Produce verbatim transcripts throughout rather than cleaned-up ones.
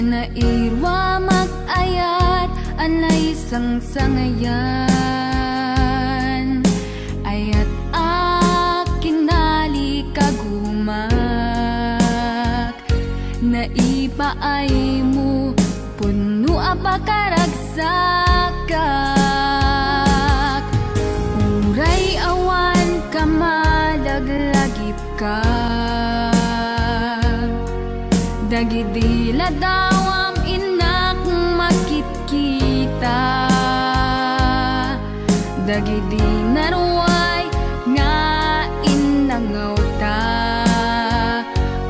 Nairuamak ayat a naisangsangayan, ayat a kinalikagumak. Naipaaymo, pudno a pakaragsakak. Uray awan ka malaglagipka. Dagidi ladawam innak makitkita. Dagidi naruay nga innangawta,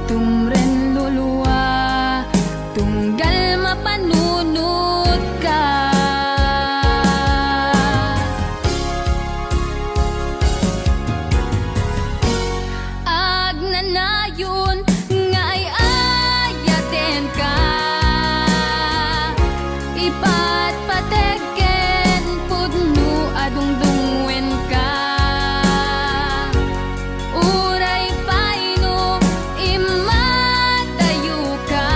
tumren lulua, tunggal mapanunotka. Agnanayon nga ay-ayatenka, ipatpateg ken pudno a dungdungngoenka. Uray pay no immadayoka,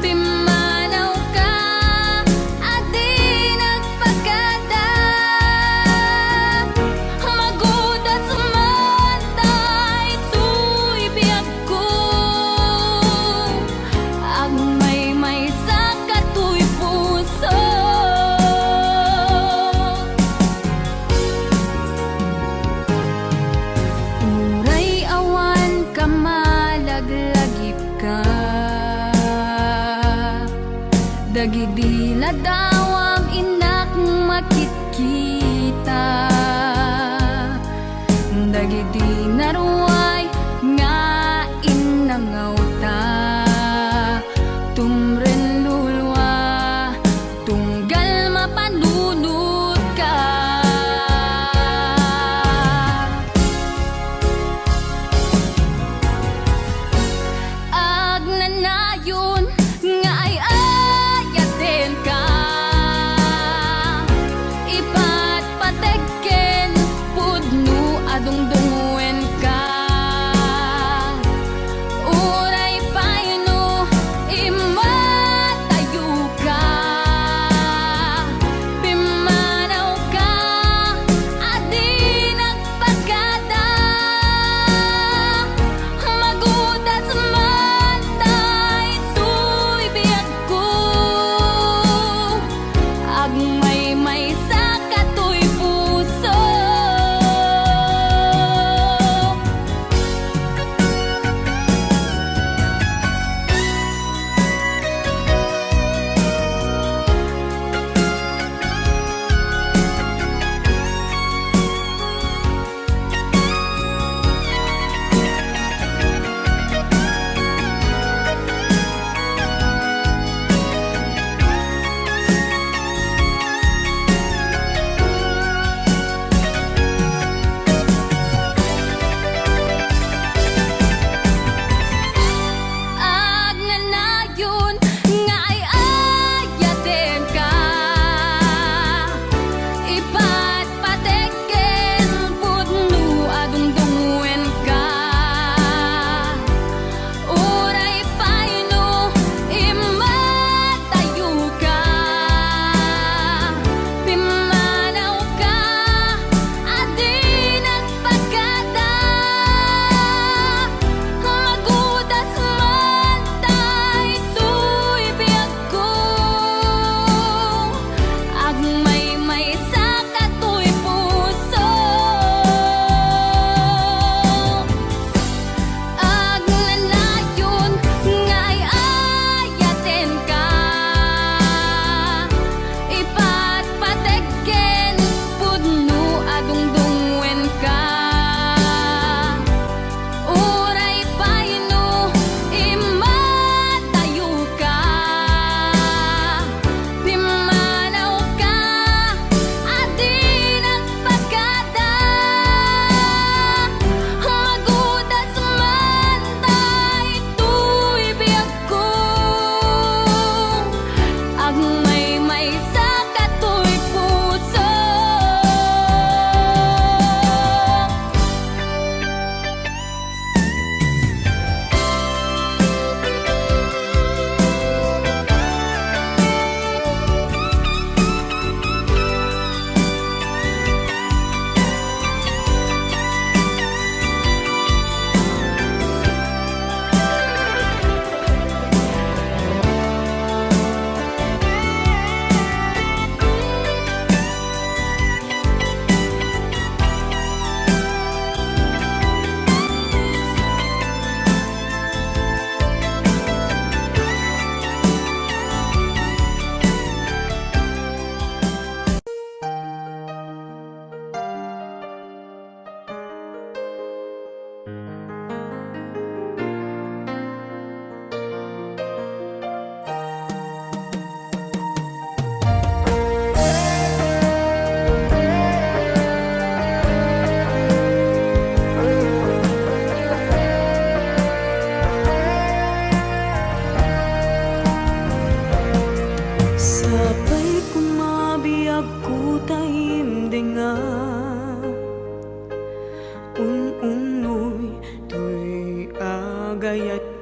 pimmanawka a di nagpakada. Magudas man daytoy biagko, agmaymaysa katoy puso. Uray awan ka malaglagipka. Dagidi ladawam innak makitkita. Dagidi naruay nga innangawta, tumren lulua, tunggal mapanunotka. Agnanayon nga ay-ayatenka, ipatpateg ken pudno a dungdungngoenka. Uray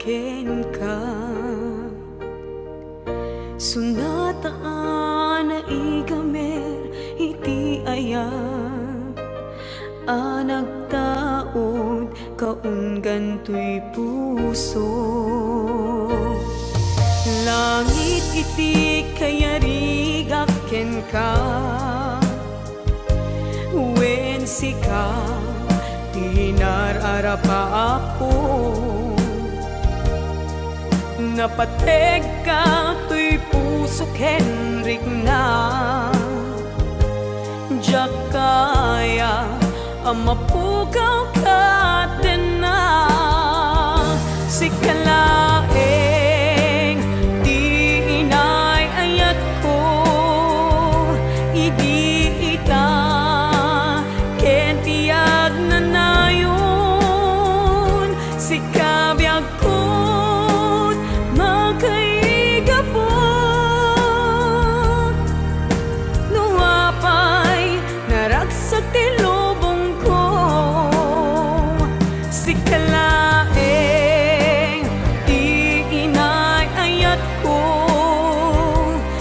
kenka. Sunata a naigamer iti ayat a nagtaud kaunggan toy puso. Langit iti kayarigak kenka. Wen sika ti nar-arapaapko. Napategka toy puso ken rikna. Diak kaya a mapukaw ket denna. Sika laeng ti inay-ayatko idi ita ken ti agnanayon. Sika biagko makaigapu. No apay naragsak ti lubongko, sika laeng ti inay-ayatko.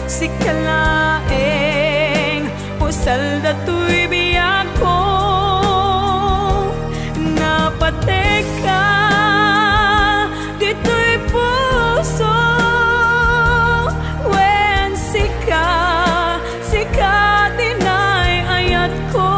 Sika laeng usal datoy biagko. Napategka ditoy puso, wen sika, sika ti inay-ayatko.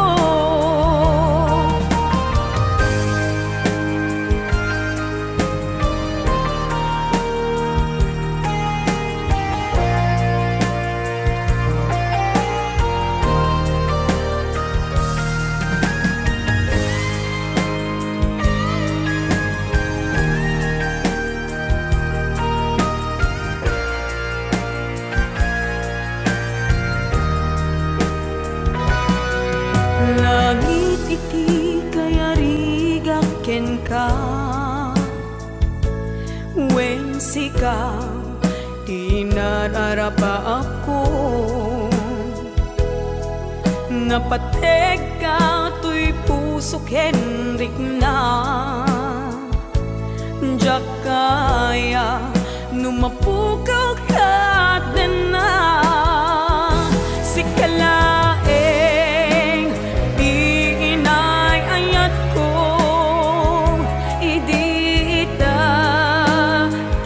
Langit iti kayarigak kenka, wen sika ti nar-arapaapko. Napategka toy puso ken rikna. Diak kaya no mapukaw ket denna. Sika laeng ti inay-ayatko idi ita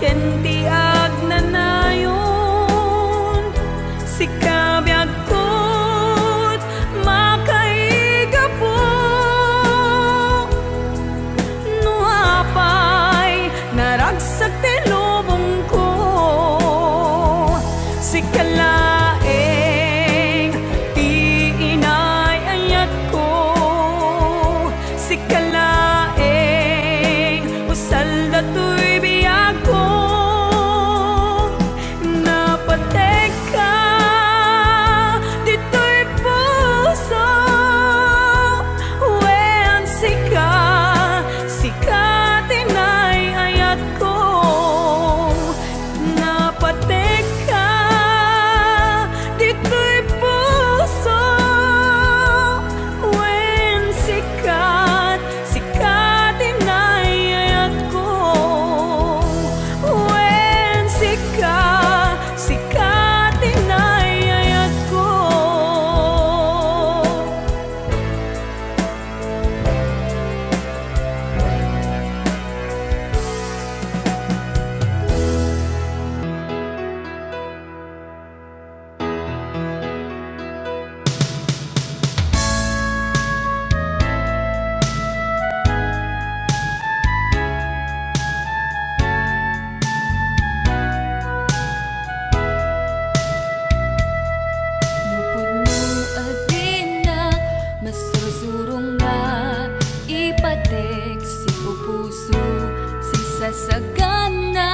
ken ti agnanayon. Sika biagko makaigapu. No apay naragsak ti lubongko, sika laeng ti inay-ayatko. Sika laeng usal datoy biagko. Napategka ditoy puso, wen sika, sika ti inay-ayatko. Napategka ditoy puso, wen sika, sika ti inay-ayatko. Wen sika, sika ti inay-ayatko. Nupudno a dinak masursurong nga ipateg ti pupuso, sisasagana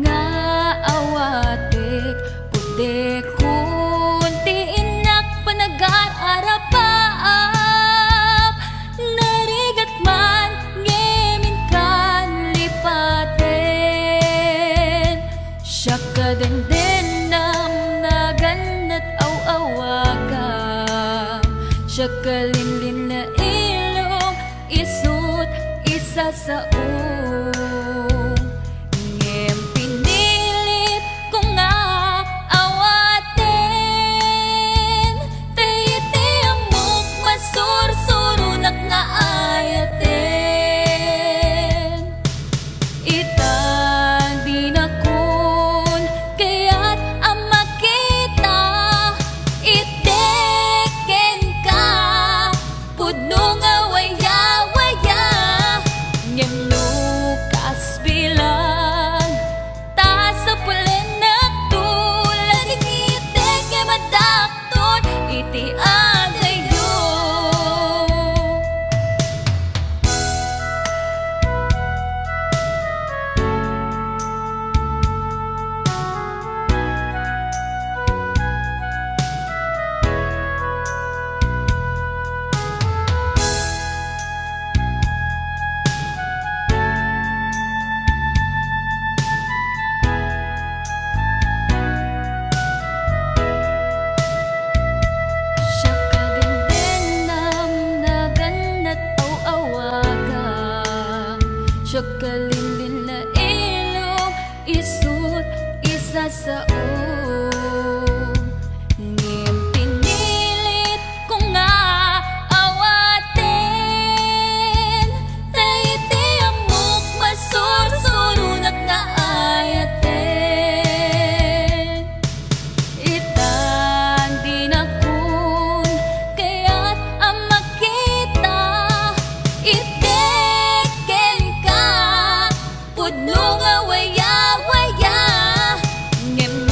nga awatek, pudekon ti innak panagar-arapaap, narigat man ngem inkan lipaten. Siak a dendennam, naganna't aw-awagam, siak a linlinna ilong, isu't isasaom. Siak kalin-linlailom, isut' isasaom. Ngem pinilit ko nga awaten, ta iti ammok masursuronak nga ayaten. Itan dinakon kayat a makita iti kenka. Pudno nga wayawaya, ngem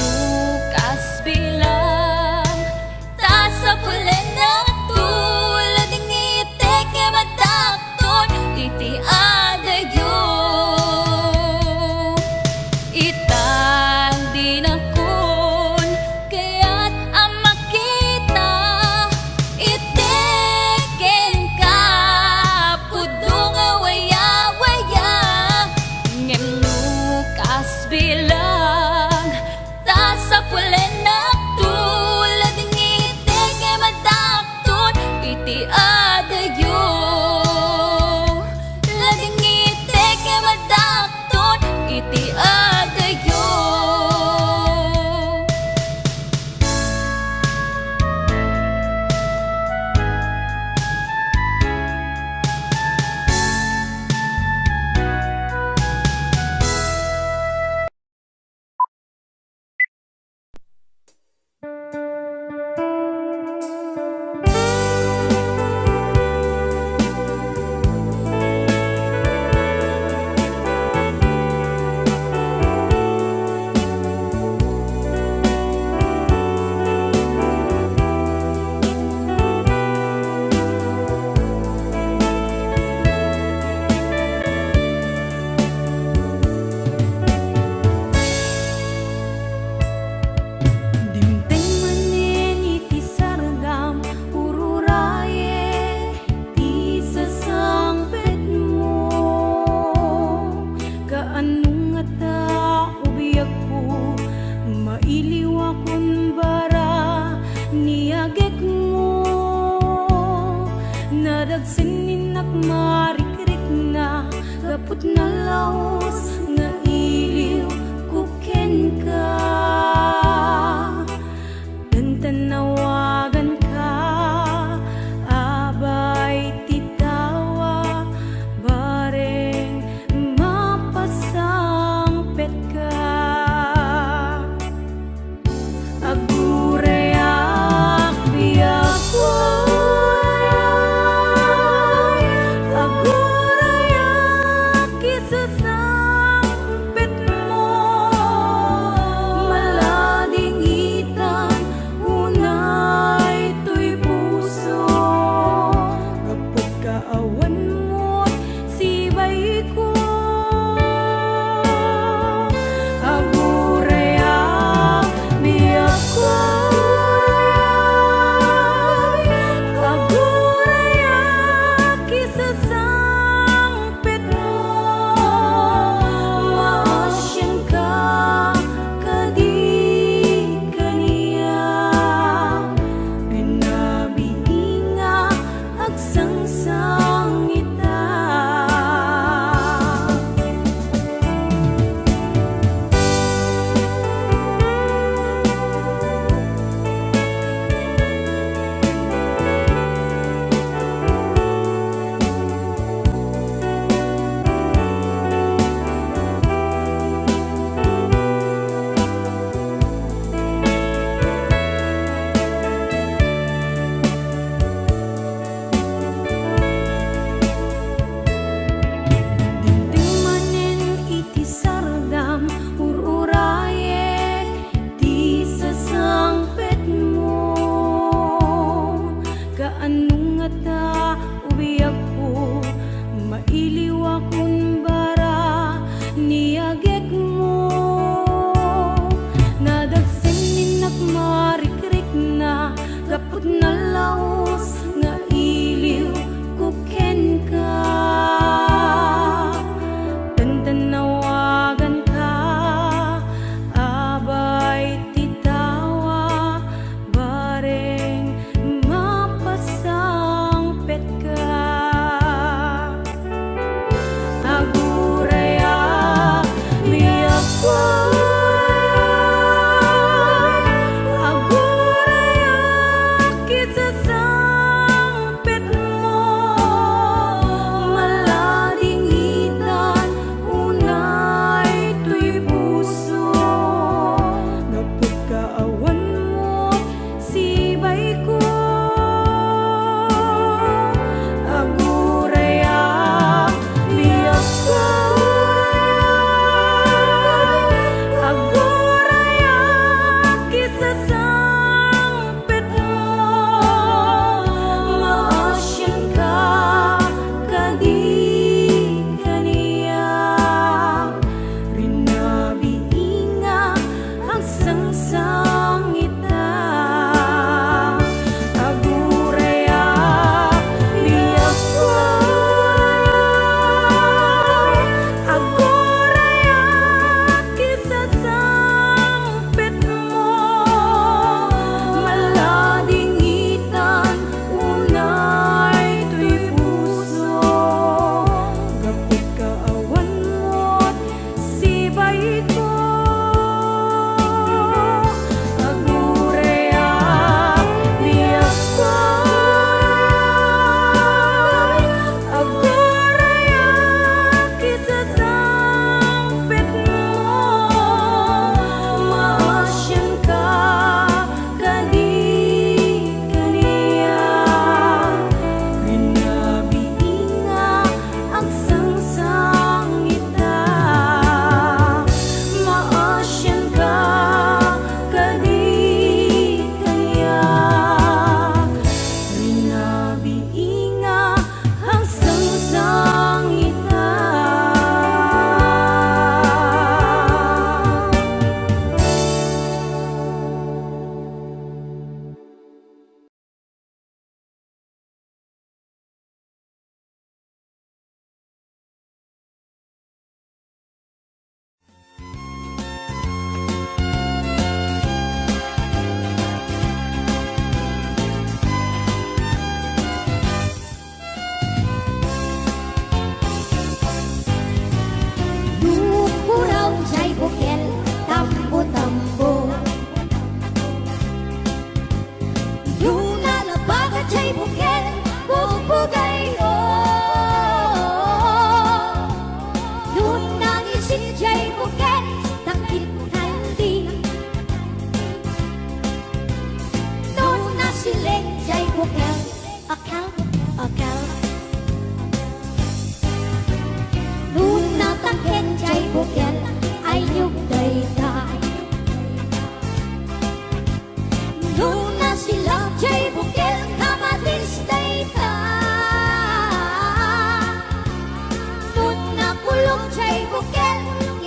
Jay bukel,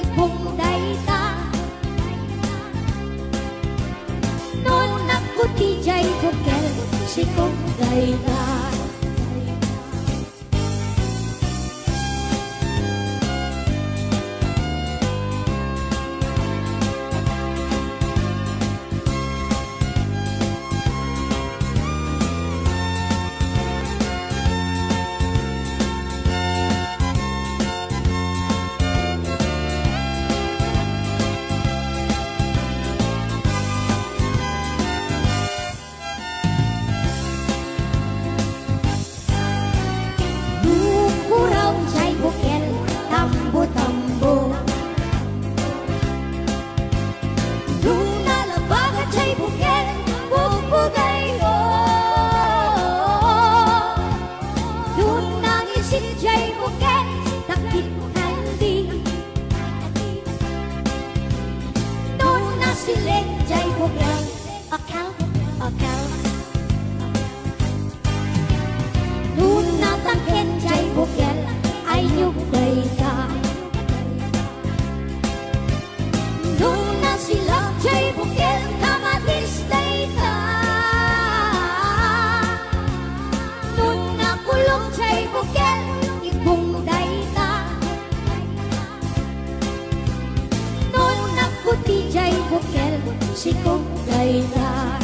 ibong dayta. No nagkuti jay bukel, sikog dayta. Nukuraw jay bukel, tambo-tambo. Nuna labaga jay bukel, bubugaygo. Nuna ngisit jay bukel, dakit kandi. Nuna silet jay bukel, akel, akel. Nuna tangken jay bukel, aynyog dayta. Nuna silak jay bukel, kamatis dayta. Nuna kulok jay bukel, ibong dayta. Nuna kuti jay bukel, sikog dayta.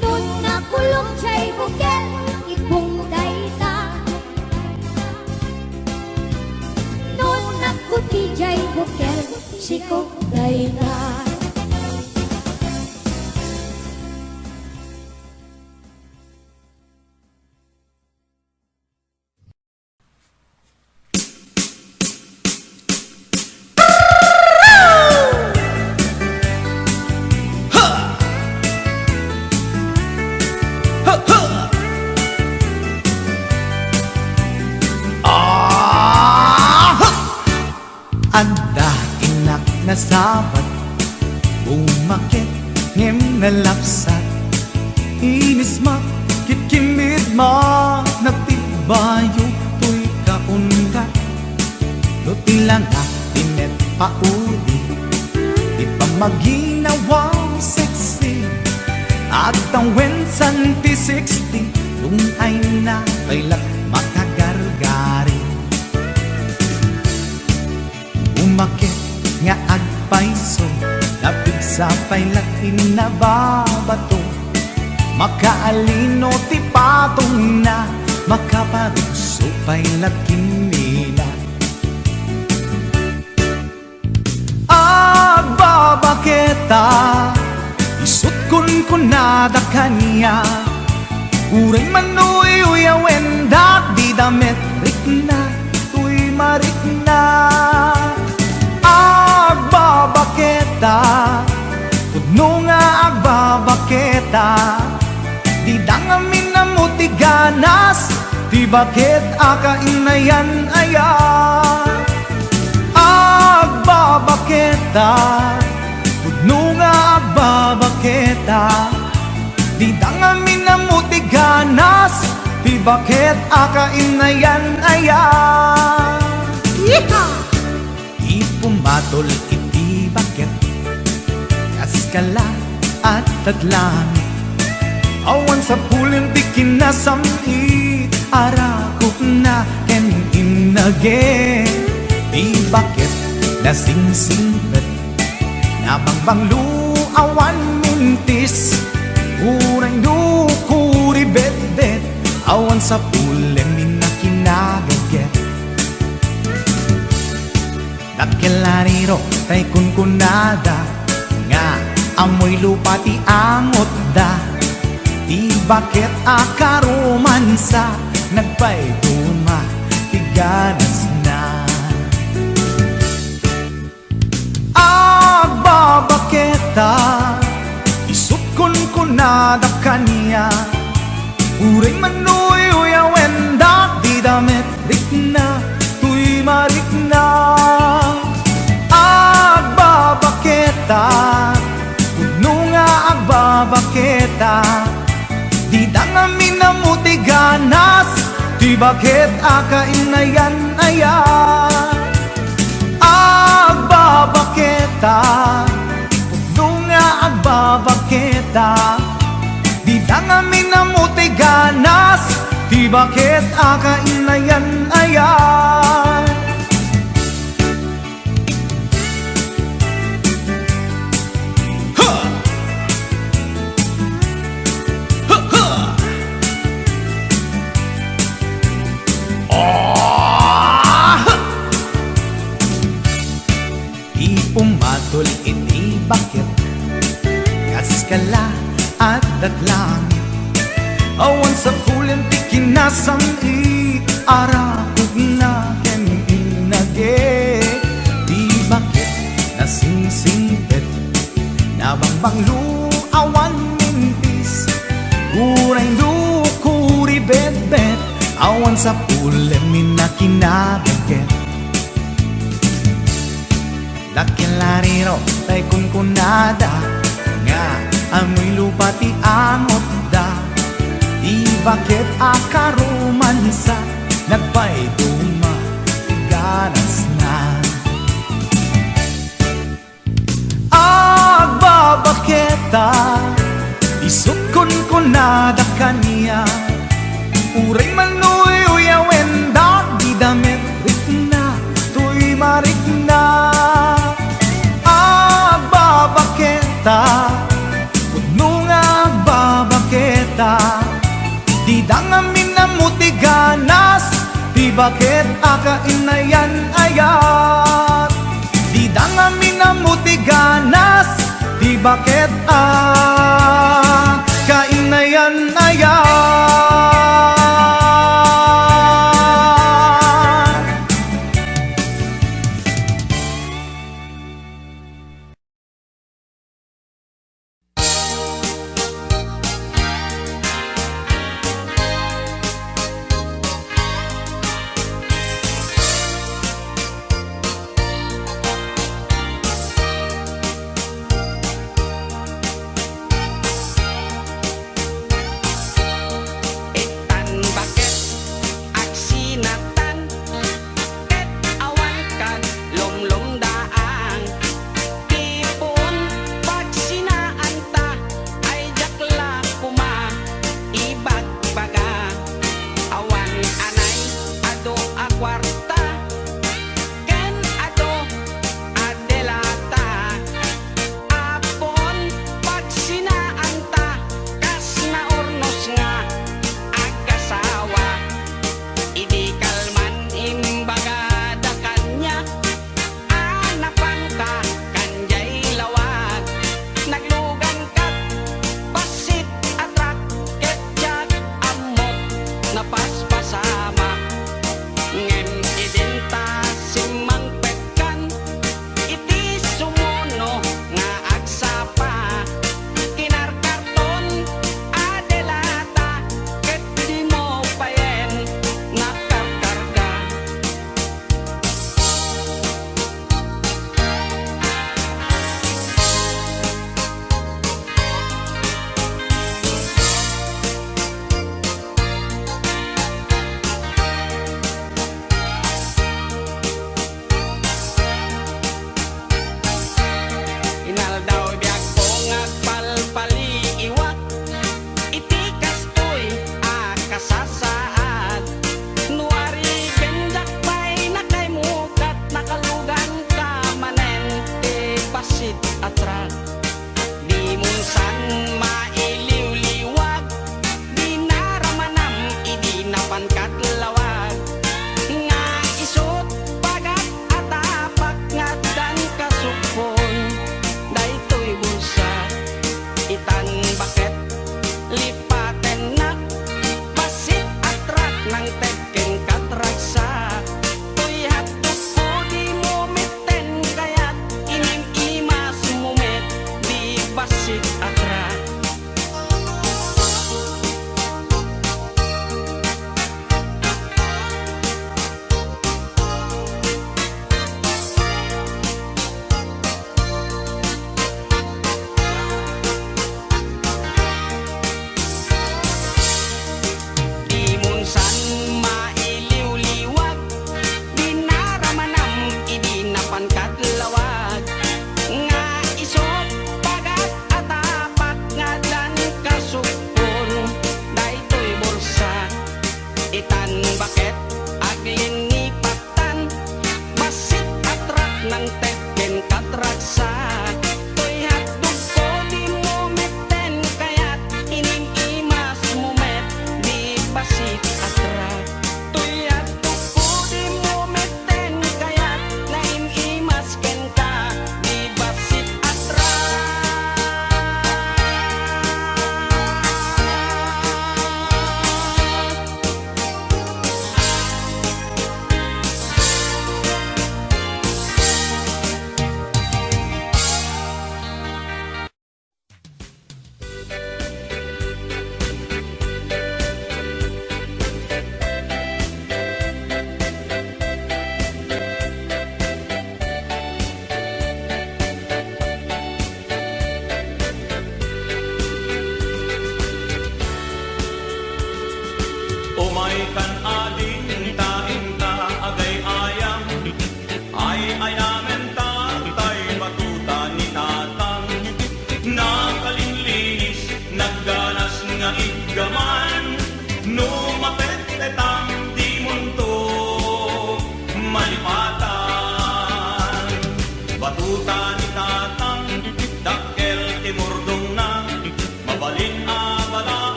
Nuna kulok jay bukel, ibong dayta. Nuna kuti jay bukel, sikog dayta. Adda innak nasabat, bumaket ngem nalapsat. Inismak ket kimmidma, nagtibbayo toy kaundat. No ti langak ti met pauli, ti pammaginawa sexy, agtawen santi sixty, dungayna pay la makagargari. Umaket nga agpayso, napigsa pay la ti nababato. Makaalino ti patongna, makaparugso pay la kimmina. Agbabaketa, isut' kunkunada kaniak. Uray manuyuyawen da, dida met rikna, toy marikna. Agbabaketa, pudno nga agbabaketa, dida ngamin ammo ti ganas, ti baket a kainayan aya. Agbabaketa, pudno nga agbabaketa, dida ngamin ammo ti ganas, ti baket a kainayan aya. Yeehaw! Ti pumatol iti baket, kas kala a tadlangit. Awan sapulen ti kinasam-it, arakupna ken innaget. Ti baket nasingsingpet, nabangbanglo awan mintis. Uray no kuribetbet, awan sapulen ti kinagaget. Dakkel a riro tay kunkunada nga ammoy lupa ti angotda. Ti baket a karomansa, nagpayduma ti ganasna. Agbabaketa, isut' kunkunada kaniak. Uray manuyuyawen da, dida met rikna, toy marikna. Agbabaketa, pudno nga agbabaketa, dida ngamin ammo ti ganas, ti Ti baket a kainayan-ayan, agbabaketa. Pudno nga agbabaketa. Dida ngamin ammo ti ganas, ti baket a kainayan-ayan. Ha! Ha, ha! Ah! Ti pumadol iti baket, kas kala adda langit. Awan sapulen ti kinasam-it, arakutna ken inagek. Ti baket nasingsingpet, nabangbanglo, awan mintis. Uray no kuribetbet, awan sapulen ni nakinabaget. Dakkel a riro tay kunkunada nga amoy lupa ti angotda. Ti baket a karomansa, nagpaiduma ti ganasna. Agbabaketa, isut' kunkunada kaniak. Uray man uyawenda, dida met rikna toy marikna. Agbabaketa, pudno nga agbabaketa. Dida ngamin ammo ti ganas, ti baket a kainayan-ayan. Dida ngamin ammo ti ganas, ti baket a kainayan-ayan.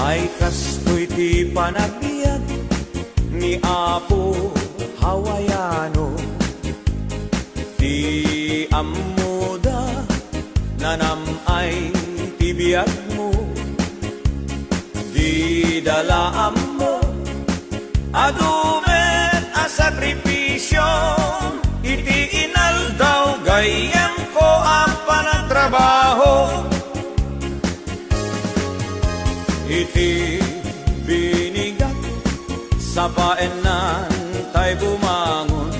Ay kastoy ti panagbiag ni Apo Hawaiano. Ti ammoda, nanam-ay ti biagmo. Dida la ammo, adu met a sakripisio iti inaldaw gayyemko a panagtrabaho. Iti binigak, sapaennan tay bumangon.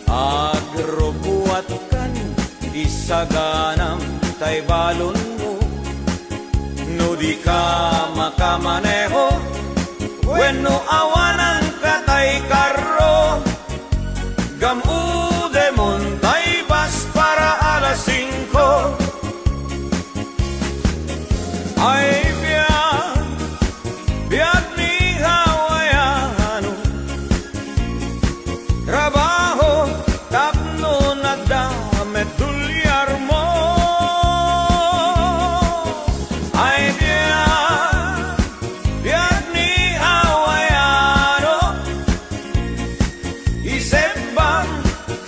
Agrubbuatkan isaganam tay balonmo. No dika makamaneho, wenno awananka tay karro, gam-udemon tay bus para alas singko. Ay biag, biag ni Hawaiano. Trabaho tapno nagdamag met dolyarmo. Ay biag, biag ni Hawaiano. Isebbam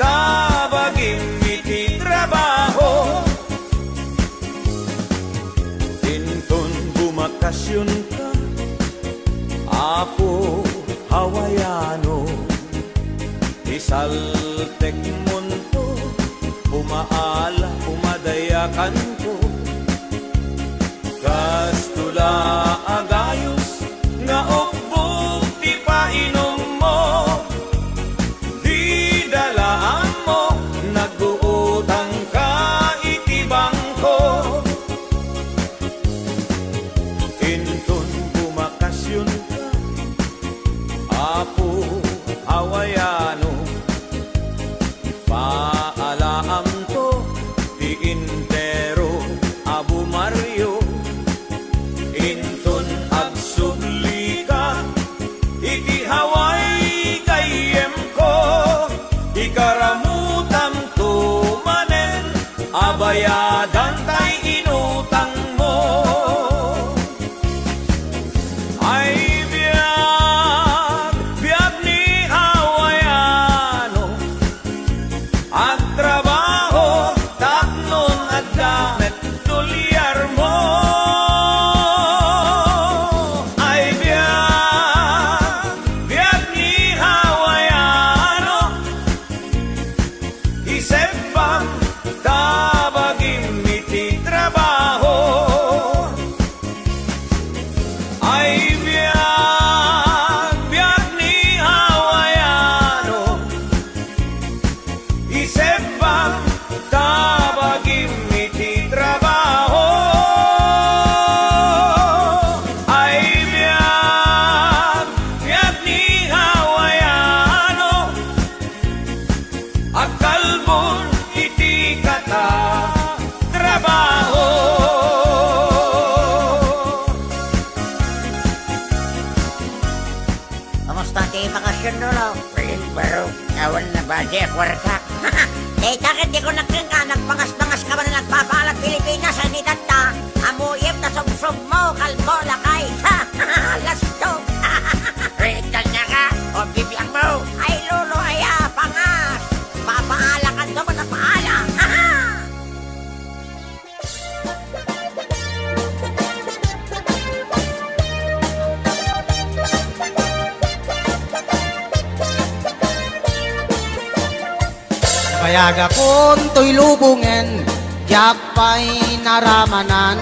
ta bagim iti trabaho. Inton bumakasionka, Apo Hawaiano, isaltekmonto, umaala, umadayakanto. Kastoy la a gayos nga ubbog ti painummo. Dida la ammo, nag-uutangka iti bangko. Inton bumakasionka, Apo Hawaiano, paalaamto ti entero a bumaryo. Inton agsublika iti Hawaii gayyemko, ikaramutamto manen a bayadan tay inutangmo. Ay biag, biag ni Hawaiano, agtrabaho tapno adda met dolyarmo. Ay biag, biag ni Hawaiano, isebbam ta bagim iti trabaho. Ay biag, biag ni Hawaiano, isebbam ta bagim iti trabaho. Ay biag, biag ni Hawaiano, agkalbon iti kata trabaho. Kumusta ti bakasyon, Lolo? Wen, baro, awan na badi a kuarta. Dayta ket di kunak kenka, nagpangaspangaska manen nagpapaala Pilipinas, ay ni tatta, amuyem ta subsubmo, kalbo, lakay. Lasto. Wen, kaniaka, o bibiagmo. Ay, Lolo, aya, pangas. Papaalakanto met a paala. Nabayagakon toy lubongen, diak pay naramanan,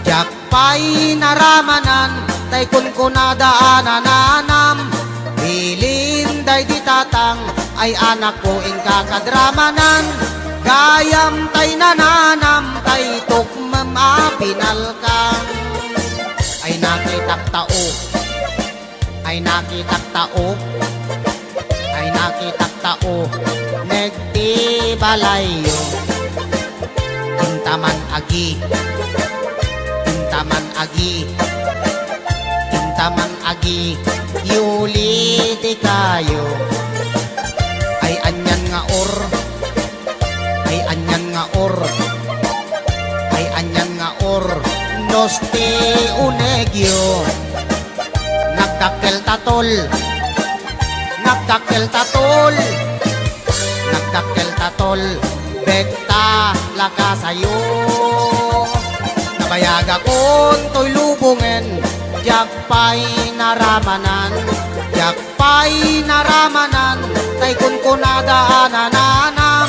diak pay naramanan, tay kunkunada a nananam. Bilin daydi tatang, ay anakko, inka kadramanan, gayam tay nananam, tay tukmem a pinalkang. Ay nakitak tao, ay nakitak tao, ay nakitak tao, nagdi balayyo. Intaman agi, intaman agi, intaman agi, yuli ti kayo. Ay anian nga or, ay anian nga or, ay anian nga or, nos ti uneg Yo, nagdakkel ta tol, nagdakkel ta tol, nagdakkel ta tol, bekta lakasayo. Nabayagakon toy lubongen, diak pay naramanan, diak pay naramanan, tay kunkunada a nananam.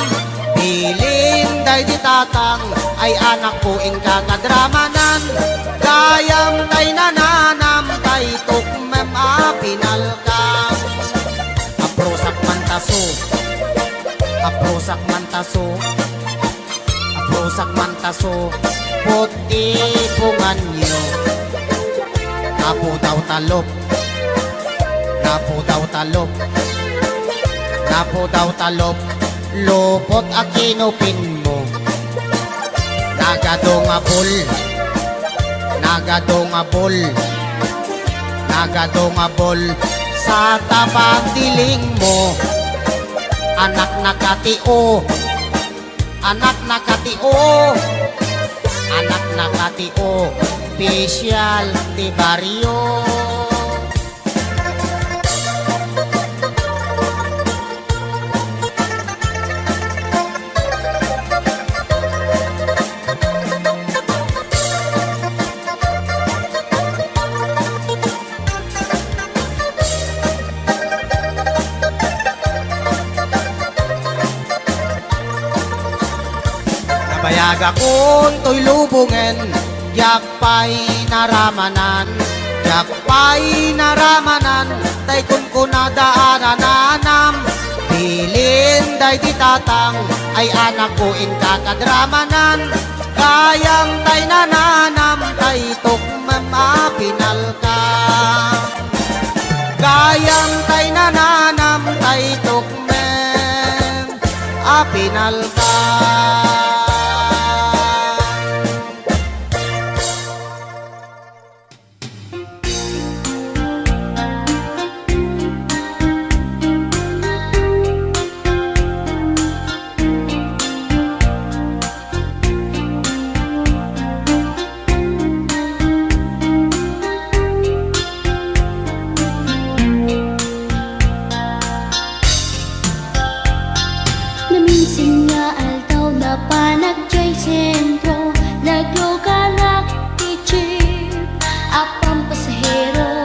Bilin daydi tatang, ay anakko, inka kadramanan. Gayam tay nananam, tay tukmem a pinalkam. Aprusak man taso, aprusak man taso, aprusak man taso, puti punganyo. Napudaw talop, napudaw talop, napudaw talop, lupot a kinupin mo. Nagadu nga bol, nagadu nga bol, nagadu nga bol, sa tapandiling mo. Anak na katio, anak na katio, anak na katio, opisyal ti barrio. Nabayagakon toy lubongen, diak pay naramanan, diak pay naramanan, tay kunkunada a nananam. Bilin daydi tatang, ay anakko, inka kadramanan. Gayam tay nananam, tay tukmem a pinalkam. Gayam tay nananam, tay tukmem a pinalkam. Naminsan nga aldaw, napanak jay sentro, nagluganak ti jeep a pampasahero.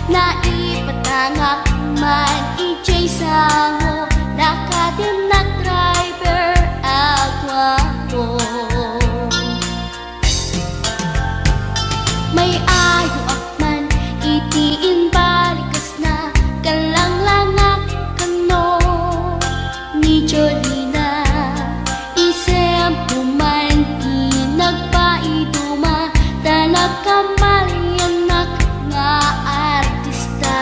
Naipatangak man ijay sango, nakadennak driver a guapo. May-ayoak man iti imbalikas na, kallanglangak kano ni Jolina. Isem ko man ti nagpaiduma, ta nagkamaliannak nga artista.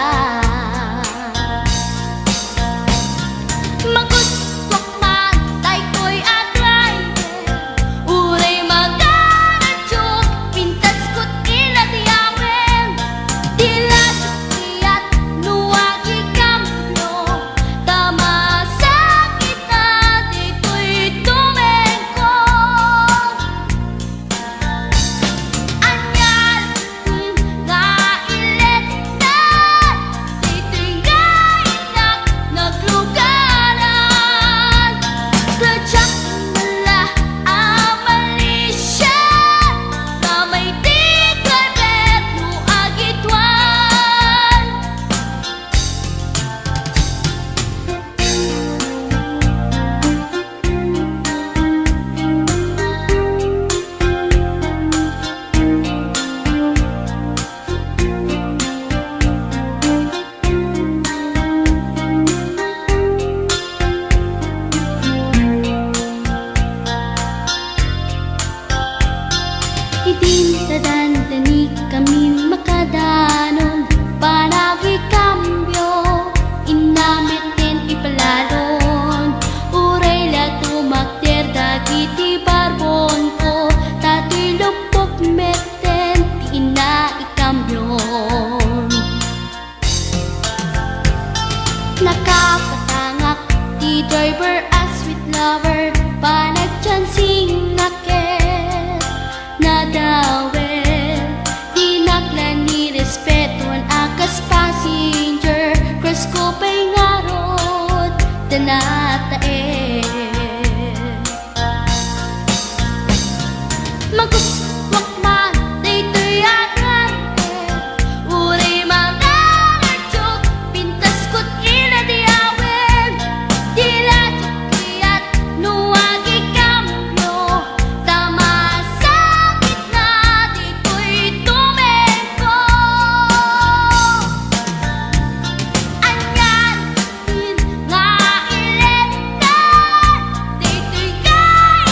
natae. Magustuak man daytoy a kanta, uray mangaradio, pintas ket ina di awen, di la diak kayat no agikambio, ta masakit na ditoy tumengko. Anian nga ilenta, daytoy nga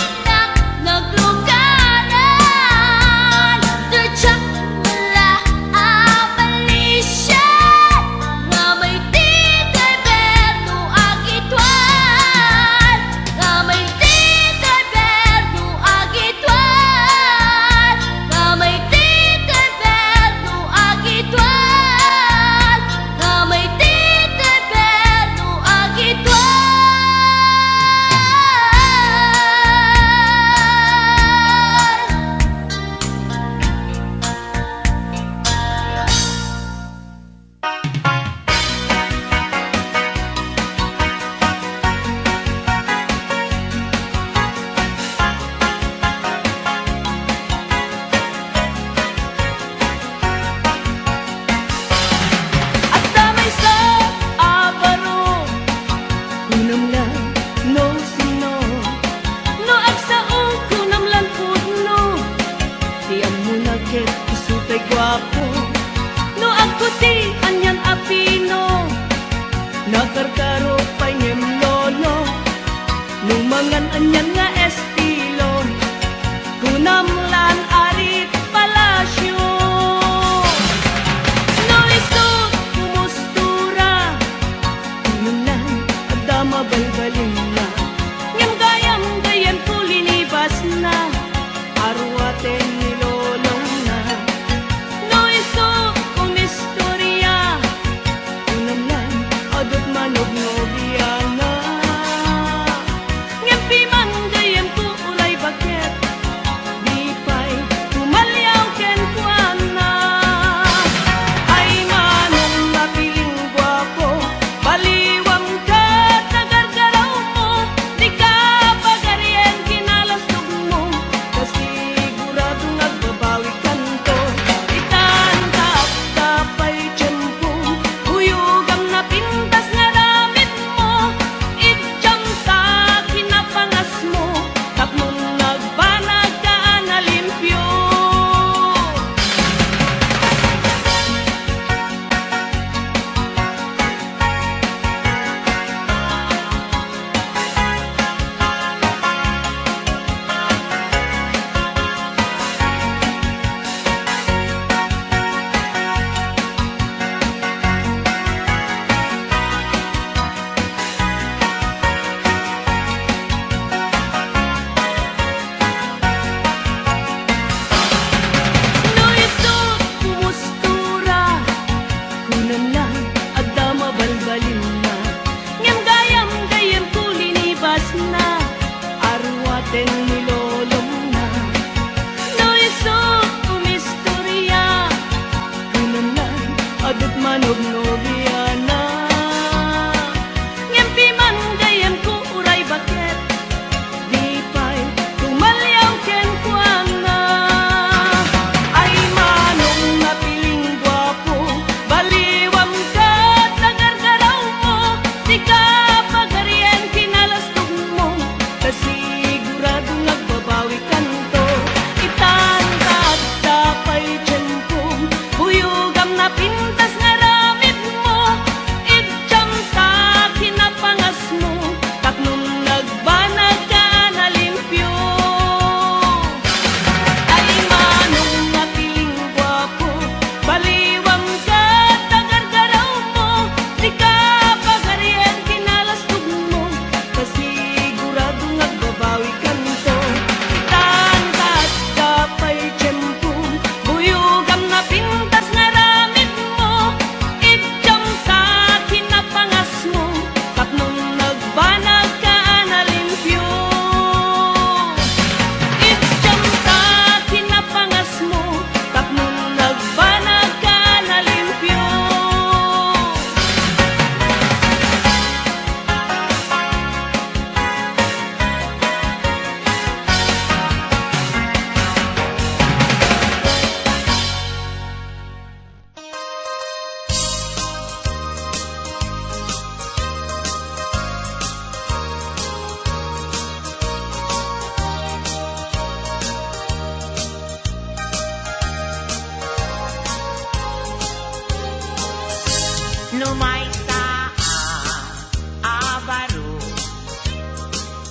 innak nagluganan. Diak la a balisian, nga may ti driver no agituan, nga may ti driver no agituan, nga may ti driver no agituan, nga may ti driver no agituan. Adda maysa a baro, kunam la no sino. No agsao, kunam la pudno. Ti ammona ket isu tay guapo. No agputi, anian a pino. Nakarkaro pay ngem lolo. No mangan, anian nga estilo. Kunam lan arit palasyo. No isu kumustura, kunam lan adda mabalbalinna. Ngem gayam, gayyemko linibasna, aruaten ni lolongna. No isu kumistoria, kunam lan adda manobnobiana. Ngem piman gayyemko uray baket, di pay tumaliaw kenkuana. Ay manong napiling guapo, baliwam ket nagargarawmo, dika pagarien kinalastogmo, ta sigurado nga agbabawikanto. Itan ta adda pay tiempo, kuyogam napintas nga aramidmo, igdiam ta kinapangasmo, tapno nagbanagka a nalimpio. No isu kumustura, kunam la adda mabalbalinna. Ngem gayam gayyemko linibasna, aruaten ni lolongna. No isu kumistoria, kunam la adda manobnobiana. Ngem piman gayyemko uray baket, di pay tumaliaw kenkuana. Ay manong napiling guapo, baliwam ket nagargarawmo, dika pagarien kinalastogmo, ta sigurado nga agbabawikanto. Itan ta adda pay tiempo, kuyogam napintas nga aramid No maysa a, a baro,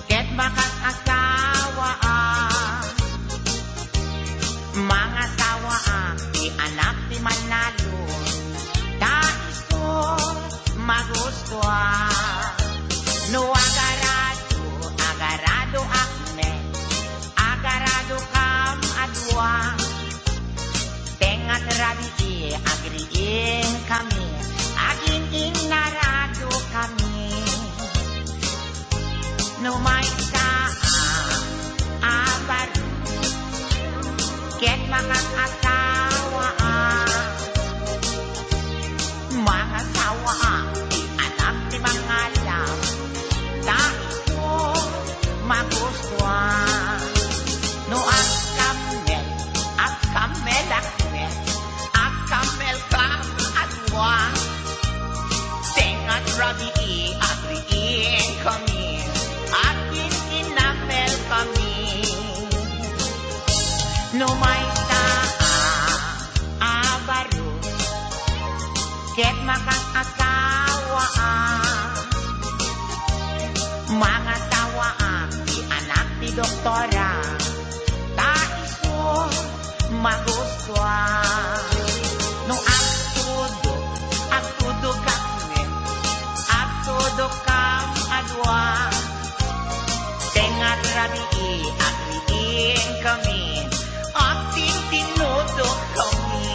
ket makasasawaa, mangasawaak ti anak ti mannalon, ta isu magustoak. No agarado, agaradoak met, agaradokam a dua. Tengnga ti rabii, agriingkami, agin-innaradokami. No maysa a, a baro, ket makasasawaa, mangasawaak ti anak ti mangalap, ta isu magustoak. No agkammel, agkammelak met, agkammelkam a dua. Tengnga ti rabii, agriingkami, agin-innammelkami. No maysa a, a baro, ket makasasawaa, mangasawaak ti anak ti doktora, ta isu magustoak. No agtudok, agtudokak met, agtudokkam a dua. Tengnga ti rabii, agriingkami, agtintinnudokami.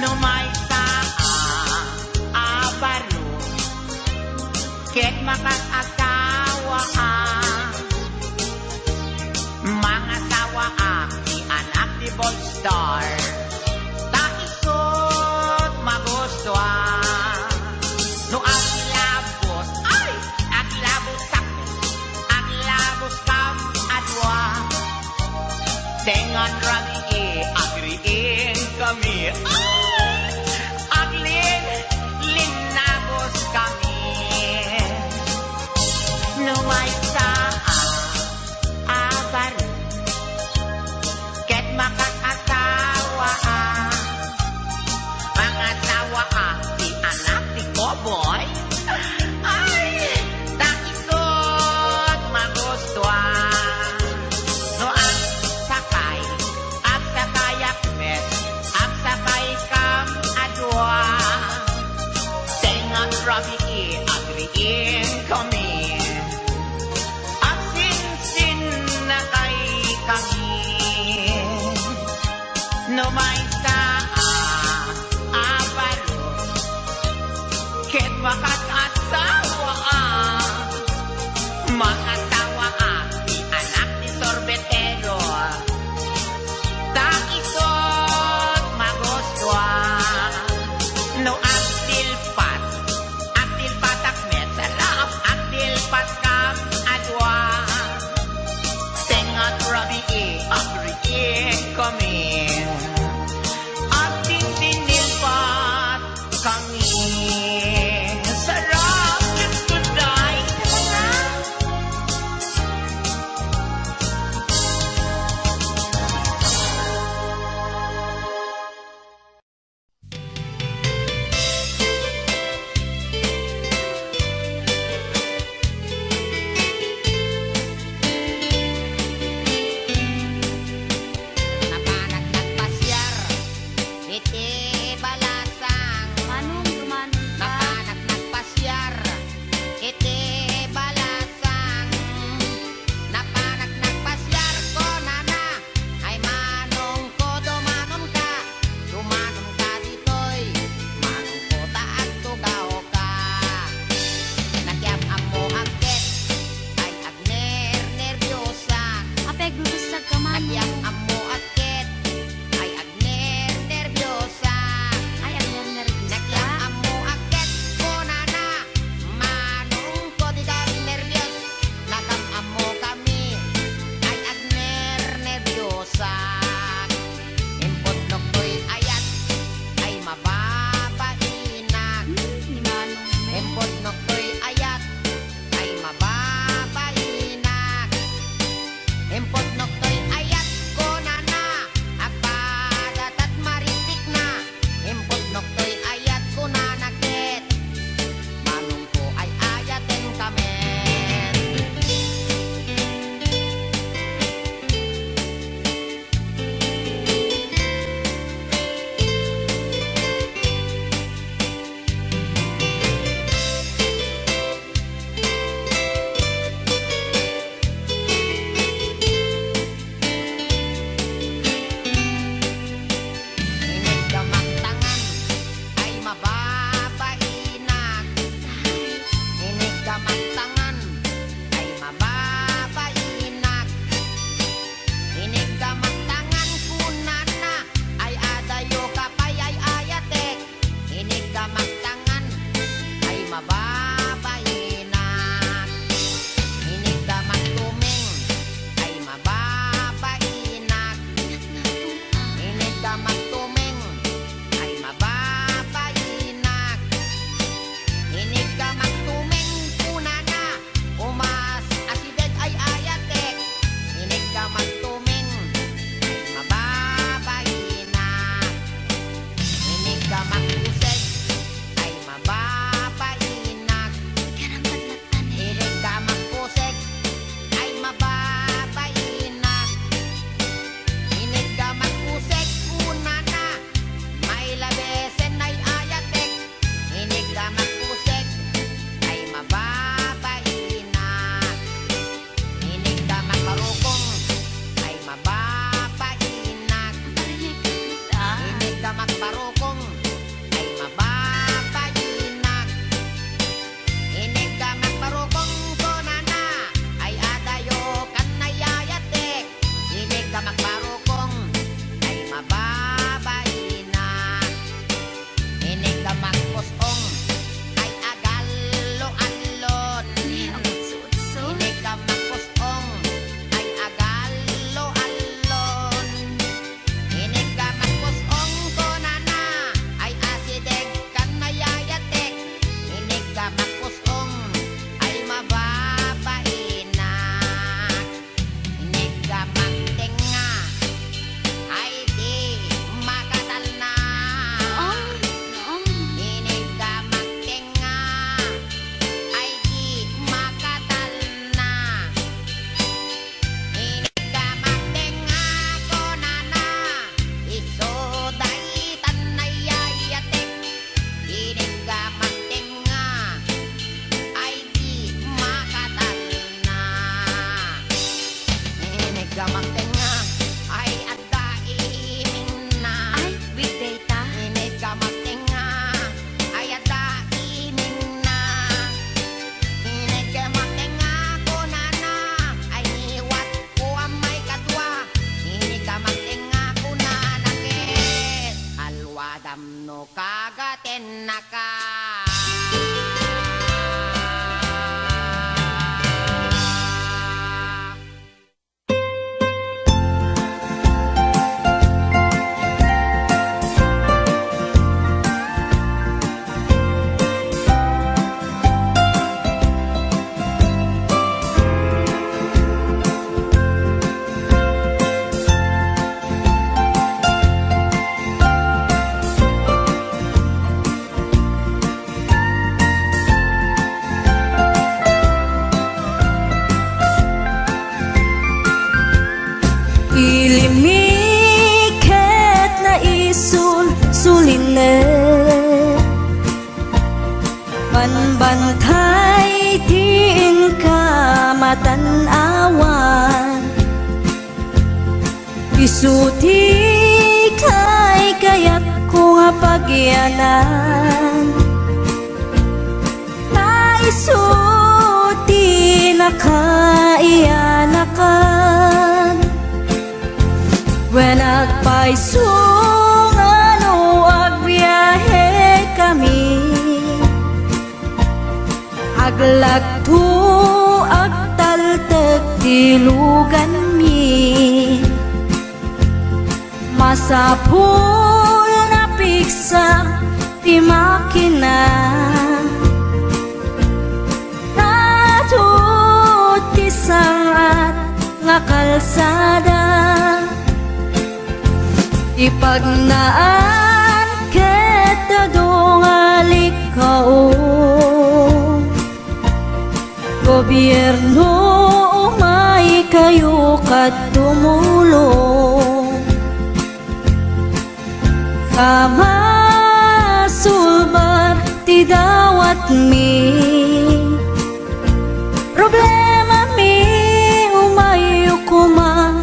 No maysa a, a baro, ket makasasawaa, mangasawaak ti anak ti Bold Star, ta isut' magustoak. No aglabus, ay, aglabusak, aglabuskam a dua. Tengnga ti rabii, agriingkami, ay, aglinlinnabuskami. No maysa a, a baro, ket makasasawaa, mangasawaak ti anak ti cowboy. Ay, ta isut' magustoak. No agsakay, agsakayak met, agsakaykam a dua. Tengnga ti rabii, agriingkami, agsinsinnakaykami. No maysa a, a baro, ket makasasawaa, mangasawaak ti anak ti sorbetero, ta isut' magustoak. No agtilpat, agtilpatak met, sarap, agtilpatkam a dua. Tengnga ti rabii, agriingkami, tan-awan. Isu ti kaykayatko nga pagyanan. Ta isu ti nakaiyanakan. Wen agpayso nga no agbiahekami, aglagto, agtaltek ti luganmi. Masapul nga piksa ti makina. Adu ti sangat nga kalsada. Ipagnaan ket adu nga likao. Gobierno, umaykayo ket tumulong. Ta masulbar ti dawatmi. Problemami, umayyo koma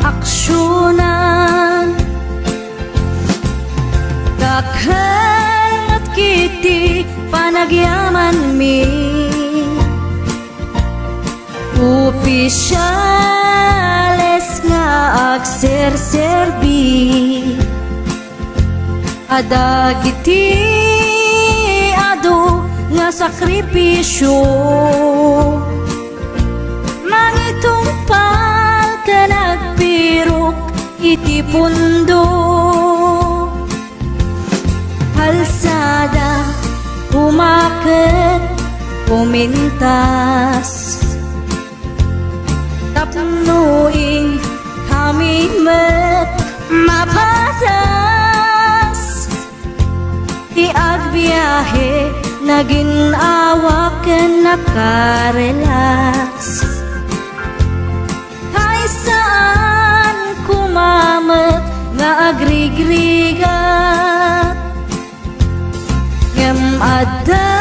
aksionan. Dakkel met ketdi panagyamanmi. Opisiales nga agserserbi. Adda dagiti adu nga sakripisio. Mangitungpal ken agpirok iti pundo. Kalsada, umaket, umintas. Tapno inkami met mapadas. Ti agbiahe, naginnawa ken nakarelax. Ay, saan koma met nga agrigrigat. Ngem adda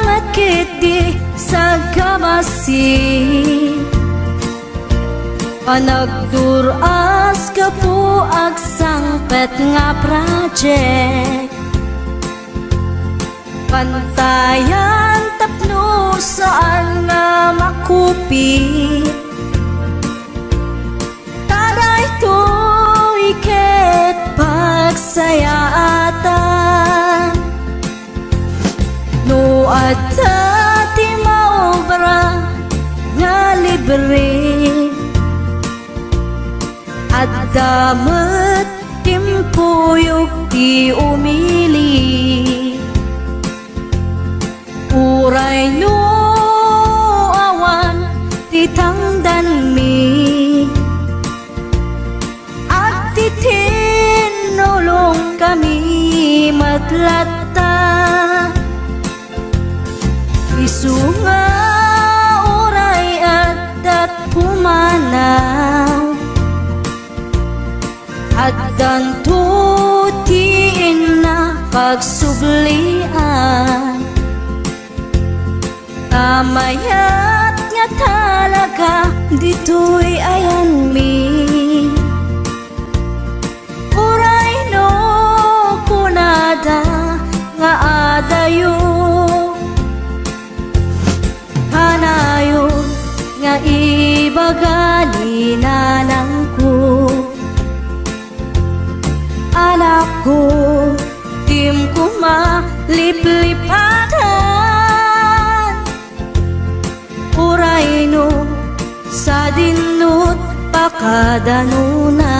met ketdi sagabasi. Panagdur-as gapu agsangpet nga project. Pantayan tapno saan nga makupit. Ta daytoy ket pagsayaatan. No adda ti maobra nga libre, adda met timpuyog ti umili. Uray no awan ti tangdanmi, agtitinnulongkami met latta. Isu nga uray addat pumanaw, addanto ti inna pagsublian. Ta mayat nga talaga ditoy ayanmi. Uray no kunada nga adayo, kanayon nga ibaga ni nanangko. Anakko, dim koma liplipatan. Uray no sadinno't pakadanona.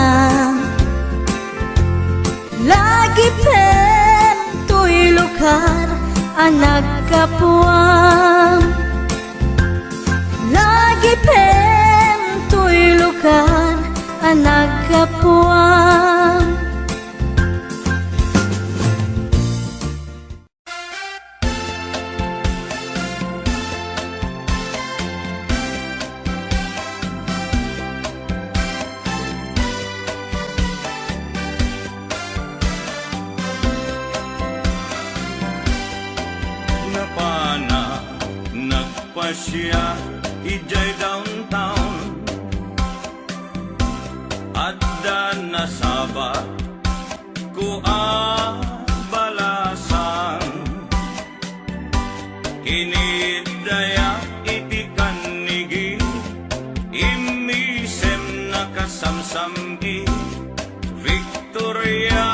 Lagipem toy lugar a naggapuam. Lagipem toy lugar a naggapuam. Napana, nagpasia, Idiay downtown, adda nasabat ko a balasang. Kinidaya iti kannigi, immisem nakasamsamgi. Victoria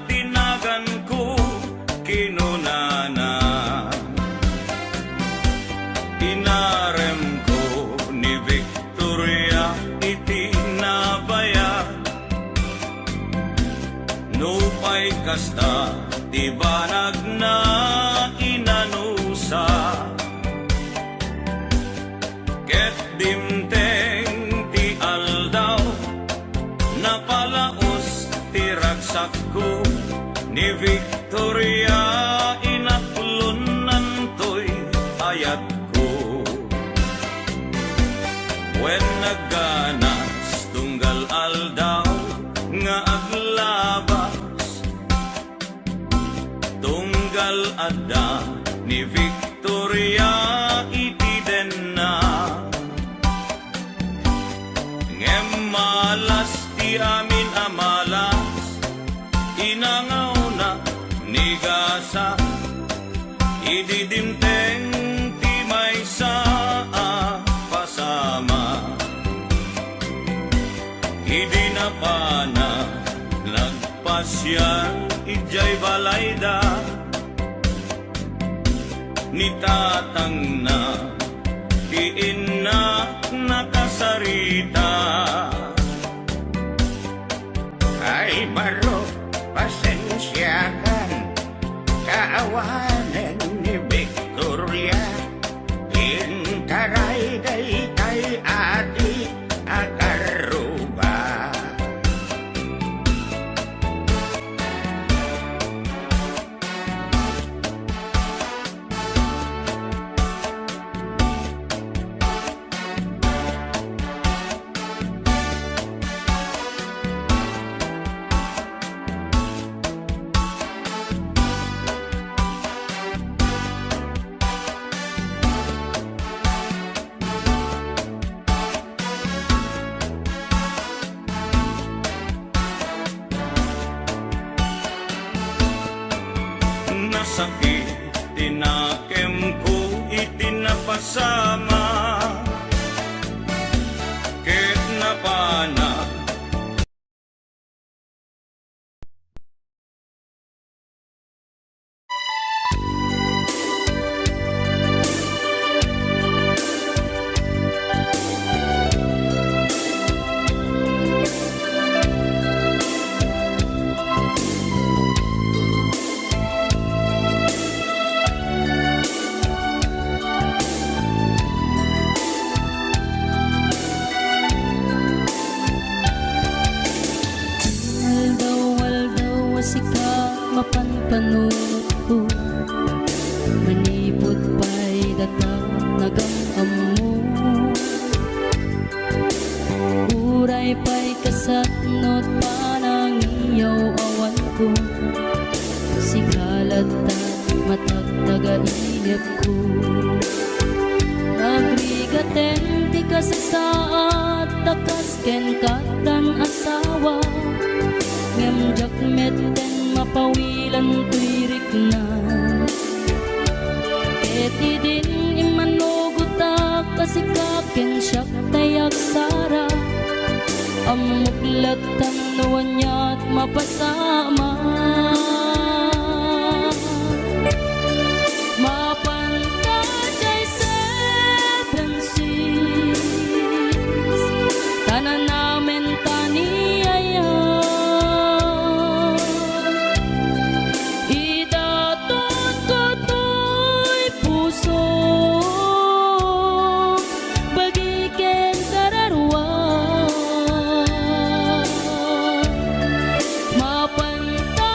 ti naganko, kinunana. Inaremko ni Victoria iti nabayag. Nupay kasta ti banagna, inanusa. Ket dimteng ti aldaw, napalaos ti ragsakko, ni Victoria inaklonnantoy ayatko. Wen nagganas tunggal aldaw nga aglabas, tunggal adda ni Victoria iti denna. Ngem malas ti amin a malas, inangawna ni gasa, idi dimteng ti maysa a pasama. Idi napana, nag- pasiar idiay balayda, ni tatangna ti innak nakasarita. Ay, baro, pasensiakan, kaawanen ni Victoria. Intaray daytay adi a karruba. Nasakit ti nakemko iti napasama, ket napana. Aldaw-aldaw a sika mapanpanunotko, manipud pay data nagam-ammo. Uray pay kasatnot panangiyaw-awanko, sika latta matagtaga inepko. Agrigaten ti kasasaad ta kas ken kattan asawa, ngem diak metten mapawilan toy rikna. Ket idin immanugotak a sika ken siak tay agsara, ammok latta no aniat mapasama. Mapanta jay seven six, ta nanamen ta ni aya. Idatotko toy puso, bagi ken kararua. Mapanta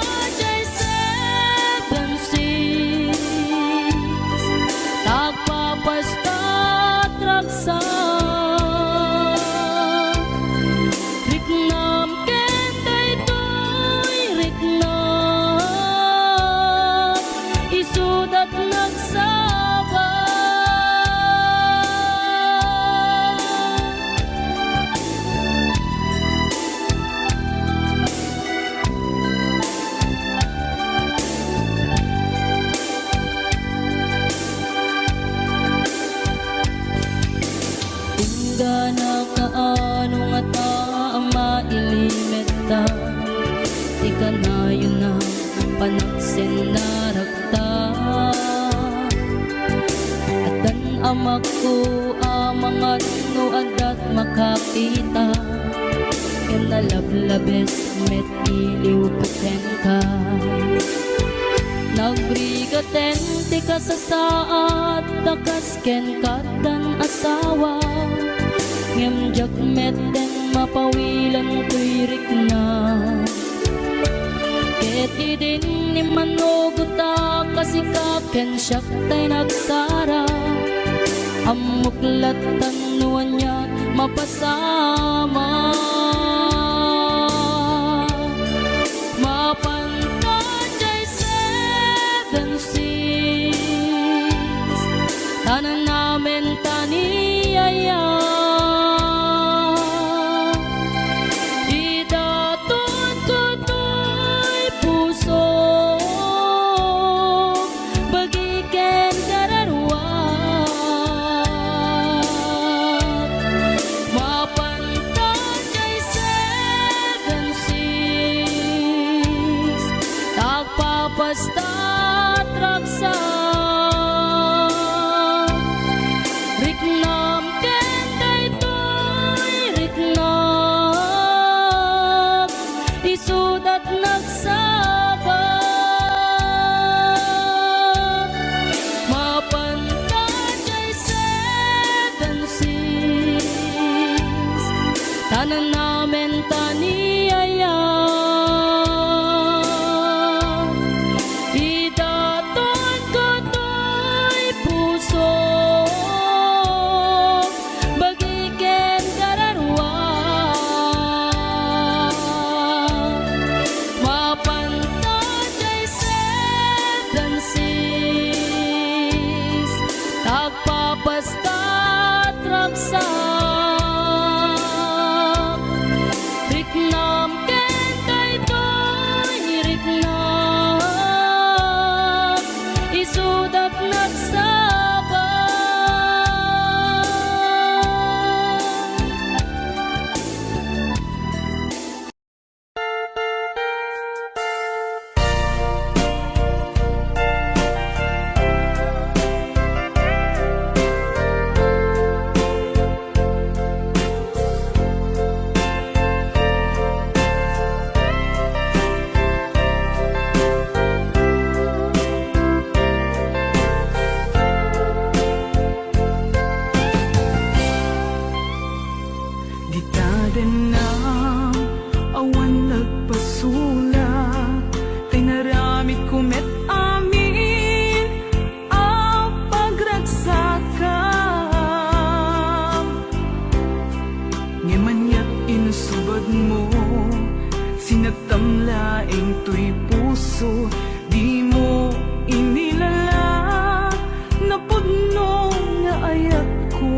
Makko a mangan no adda't makakita, ngem nalablabes met iliwko kenka. Nagrigaten ti kasasaad ta kas ken kaddan asawa, ngem diak metten mapawilen toy rikna. Ket idin immannugotak a sika ken siak tay nagsara, ammok lattan no anian mapasamak. Mapan ta jay seven six, ta nanamen ta ni Yaya. Idatonko toy puso, bagi ken kararuak. Mapan ta jay seven six, ta agpapastat ragsak. Riknam ken daytoy riknak, isudat nagsabat. Mapan ta jay seven six, ta nanamen ta ni Yaya. Idatonko toy puso, bagi ken kararuak. Mapan ta jay seven six, ta agpapastat ragsak. Riknam ken daytoy riknak, isudat nagsabat. Dita dennam, awan nagpasulak, ta inaramidko met amin a pagragsakam. Ngem aniat insubadmo, sinagtam laeng toy puso, dimo inilala, napudno nga ayatko.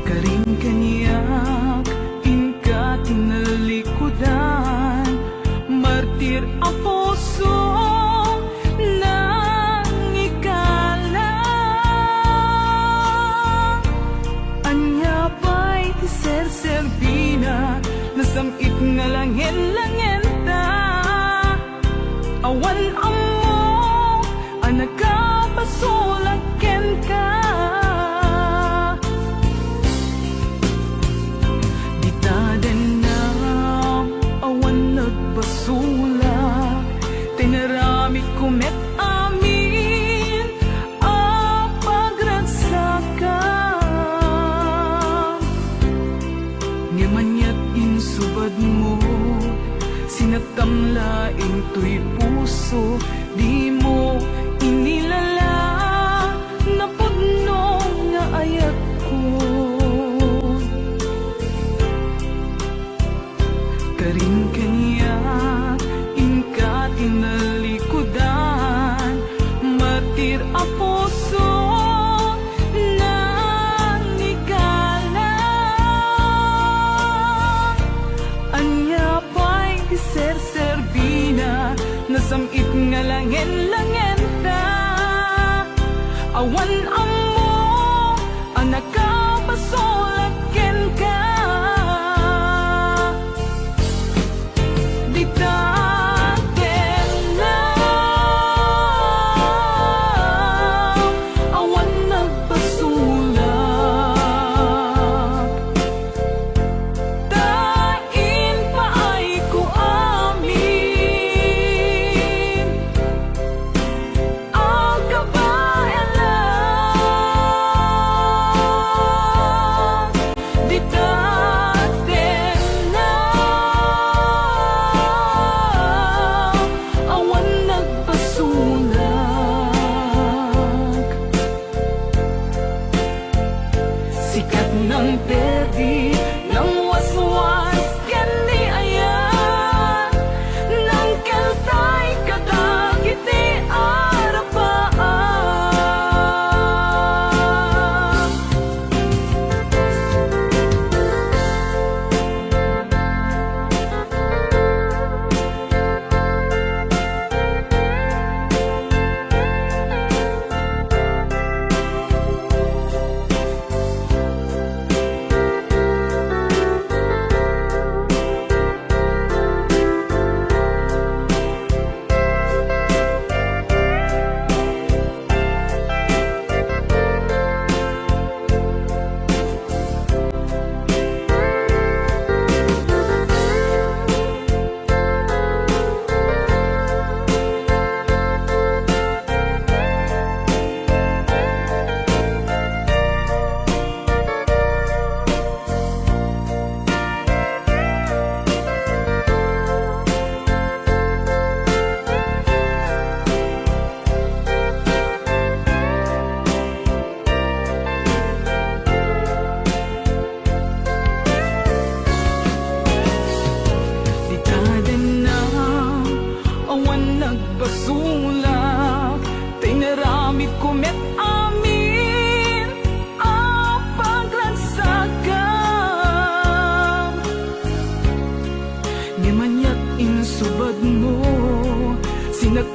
Karin kaniak, inka ti nalikudan, martir a puso, nangikala. Ania pay ti serserbina, nasam-it nga langen-langenta. Awan ammo a nakapasulak kenka. Dita dennam, awan nagpasulak, ta inaramidko met amin a pagragsakam. Ngem aniat insubadmo, sinagtam laeng toy puso, dimo inilala, napudno nga ayatko. Karin kaniak, inka ti nalikudan, martir a puso, nangikala. Ania pay ti serserbina, nasam-it nga langen-langenta. Awan ammo a nakapasulak kenka. Dita tenna,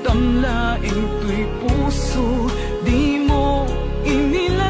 Tamlaeng toy puso, dimo ini